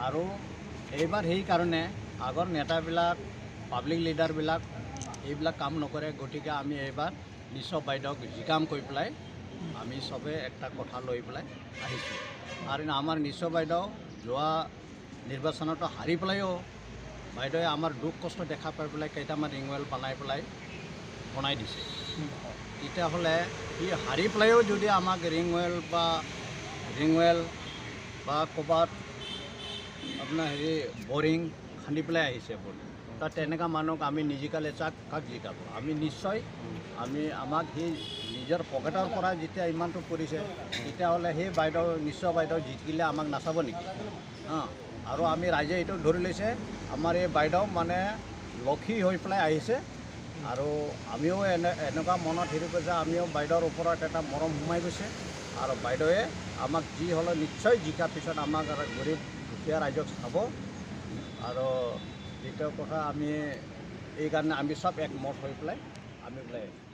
আৰু এইবাৰ সেইকাৰণে আগৰ নেতাবিলাক, পাব্লিক লিডাৰবিলাক এইবিলাক কাম নকৰে। গতিকে আমি এইবাৰ নিশ্চয় বাইদেউক জিকাম কৈ পেলাই আমি চবে একটা কথা লৈ পেলাই আহিছোঁ। আৰু আমাৰ নিশ্চয় বাইদেউ যোৱা নিৰ্বাচনতো হাৰি পেলাইও বাইদেৱে আমাৰ দুখ কষ্ট দেখা পাই পেলাই কেইটামান ৰিংৱেল বনাই পেলাই বনাই দিছে। তেতিয়াহ'লে সি হাৰি পেলাইও যদি আমাক ৰিংৱেল বা ক'ৰবাত আপোনাৰ হেৰি বৰিং খান্দি পেলাই আহিছে বৰিং, তাত তেনেকুৱা মানুহক আমি নিজিকালে চাক কাক জিকাব? আমি নিশ্চয় আমি আমাক সি নিজৰ পকেটৰ পৰা যেতিয়া ইমানটো কৰিছে, তেতিয়াহ'লে সেই বাইদেউ নিশ্চয় বাইদেউ জিকিলে আমাক নাচাব নেকি? আৰু আমি ৰাইজে এইটো ধৰি লৈছে, আমাৰ এই বাইদেউ মানে লক্ষী হৈ পেলাই আহিছে। আৰু আমিও এনেকুৱা মনত হেৰি কৰিছে, আমিও বাইদেউৰ ওপৰত এটা মৰম সোমাই গৈছে। আৰু বাইদেৱে আমাক যি হ'লেও নিশ্চয় জিকাৰ পিছত আমাক গৰীব দুখীয়া ৰাইজক চাব। আৰু দ্বিতীয় কথা, আমি এইকাৰণে আমি চব একমত হৈ পেলাই আমি ওলাই আহিছোঁ।